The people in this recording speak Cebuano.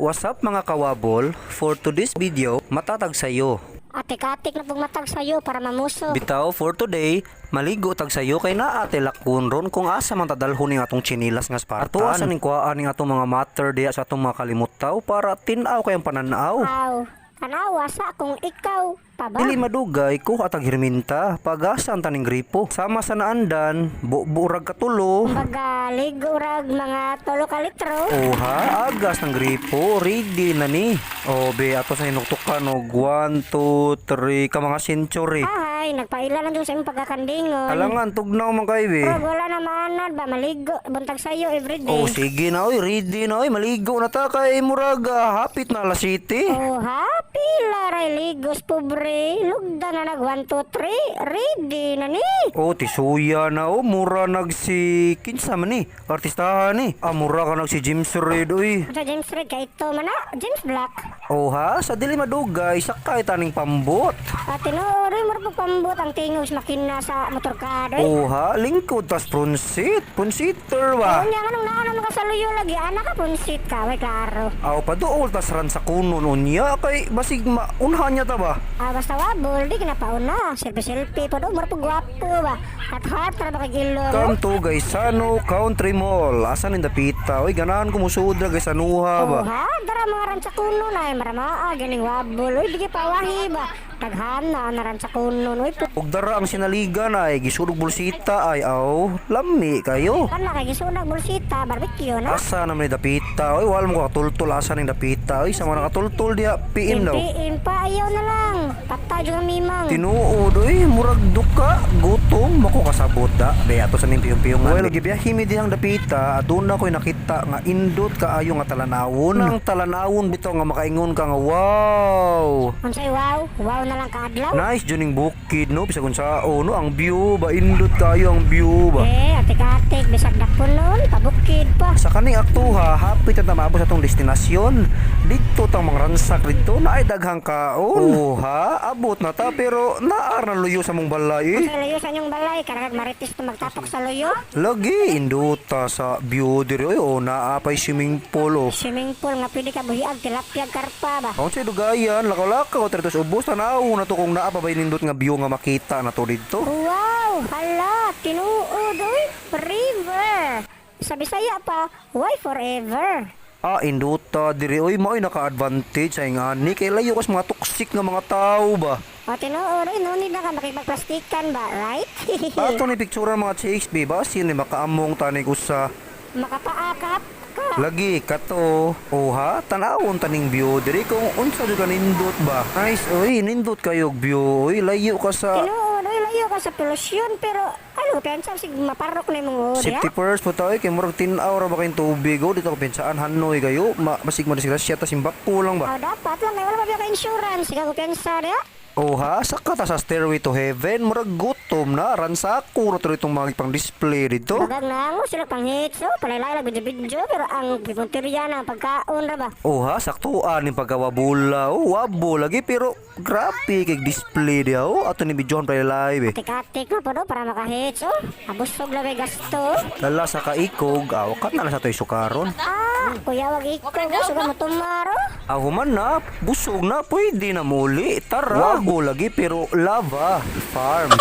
What's up, mga kawabol? For today's video, matatag sayo. Atik-atik na pong matag sayo para mamuso. Bitaw, for today, maligo tag sayo kay naa lakon ron kung asa man tadalhon ning atong tsinilas nga Spartan. Ato asa ning kuhaan ning atong mga matter diya sa atong mga kalimutaw para tin-aw kayong pananaw. Aw, tanawa sa kung ikaw pa ba? Dili madugay ko atag hirminta, pagasa ang taning gripo. Sama sa naandan, buburag katulo. Kumbaga, ligo rag mga 3 ka litro. Oha, agas ng gripo, ready na ni. O be, ato sa hinuktukan og 1, 2, 3 ka mga century. Ahay, nagpaila lang dyan sa imong pagkakandingon. Alangan, tugnaw man kayo be. Pero wala na maanad ba, maligo, buntag sayo everyday. Oh, sige na oy, ready na oy, maligo na ta kay murag hapit na alas 7. Oh, happy laray ligos pobre. Lugda na nag 1, 2, 3. Ready na ni. Oh, tisuya na oh, mura nag si kinsa man ni, artistahan ni. Ah, mura ka nag si James Reid oy. Sa James Reid kay ito man na, James Black. Oh ha, sa dili madugay, sakay taning pambot. At tinuod, oy, mura pag pambot ang tingog sa makina sa motorkado. Oy. Oh ha, lingkod tas front seat, front seater ba. Unya nga nung naana mo ka sa luyo lagi, anak ka punsit ka, way klaro. Aw paduol tas ran sa kunon unya kay basig maunhan niya ta ba. Ah, basta wabol, di kinapauna. Selfie-selfie po do, mura pag gwapo ba. At hot ra ba kay gilong. Come to Gaisano Country Mall. Asa ning dapita? Oy, ganahan ko musudra Gaisanuha ba. Oh, ha, dara mga ransa kuno na ay maramaa ganing wabol. Uy, bigay pawahi ba. Taghana na ransa kuno. Uy, Ug dara ang sinaligan ay gisunog bulsita ay aw, lami kayo. Kana kay gisunag bulsita, barbecue na. Asa naman ni dapita? Oy, wala mo katultol asa ning dapita. Oy, sa mga nakatultol diha PM daw. PM pa ayaw na lang. Patay jud ang mimang. Tinuod oy, murag duka, gutom mako kasabot da. Be ato sa ning piyong-piyong. Well, gibiyahe mi dihang dapita, aduna ko'y nakita nga indot kaayo nga talanawon. Nang talanawon bitaw nga makaingon ka nga wow. Unsay wow? Wow na lang kaadlaw. Nice juning bukid no, bisag unsaon no, ang view ba, indot kaayo ang view ba. Eh, atik-atik bisag dakpunon, pabukid pa. Sa kaning aktuha, hapit na maabot sa atong destinasyon. Didto tang mga ransak didto na ay daghang kaon. Oha, abot na ta pero naar na luyo sa mong balay eh. Unsay luyo sa inyong balay, karagag marites to magtapok sa luyo. Lagi induta sa view diri oy, oh, naa pay swimming pool oh. Swimming pool nga pwede ka buhiag tilapia karpa ba. Aon sa dugayan, lakaw-lakaw diri sa ubos, tanaw na to kung naa pa bay nindot nga view nga makita na to didto. Wow, hala, tinuod oy, river. Sa Bisaya pa, why forever? Ah, induta diri oy, mao'y naka-advantage ay ngani kay layo kas mga toxic nga mga tao ba. O tinuod oy, no need na ka makipagplastikan ba, right? Ato ni picture mga chicks be ba sino ni makaamong tanig usa. Makapaakap ka. Lagi kato. Oha, tanawon taning view diri kung unsa jud ka nindot ba. Nice oy, nindot kayo og view oy, layo ka sa Tinuod oy, layo ka sa polusyon pero ano pensa sig maparok na imong uod ya. Safety first po tayo, kay murag tin-aw ra ba kayong tubig oh, dito ko pensaan hanoy kayo, ma basig mo disgrasya ta simbako lang ba. O dapat lang kay wala pa biya ka insurance, ikaw ko pensa ya. Oha, saka ta sa Stairway to Heaven, murag gutom na, ransako ra to itong mga pang display dito. Bagang nango sila pang hits, oh, palaylay lang video-video pero ang pipuntirya na ang pagkaon ra ba. Oha, saktuan ni pagkawabula. Oh, wabo lagi pero grabe kay display diha oh. Ato ni videohan pa live eh. Atik-atik na po do para makahits, oh. Abusog lang may gasto. Lala sa kaikog, aw kat na lang sa to'y sukaron. Ah, kuya wag ikaw, gusto mo tumaro. Ah, human na, busog na, pwede na muli. Tara. Wago lagi pero lava farm.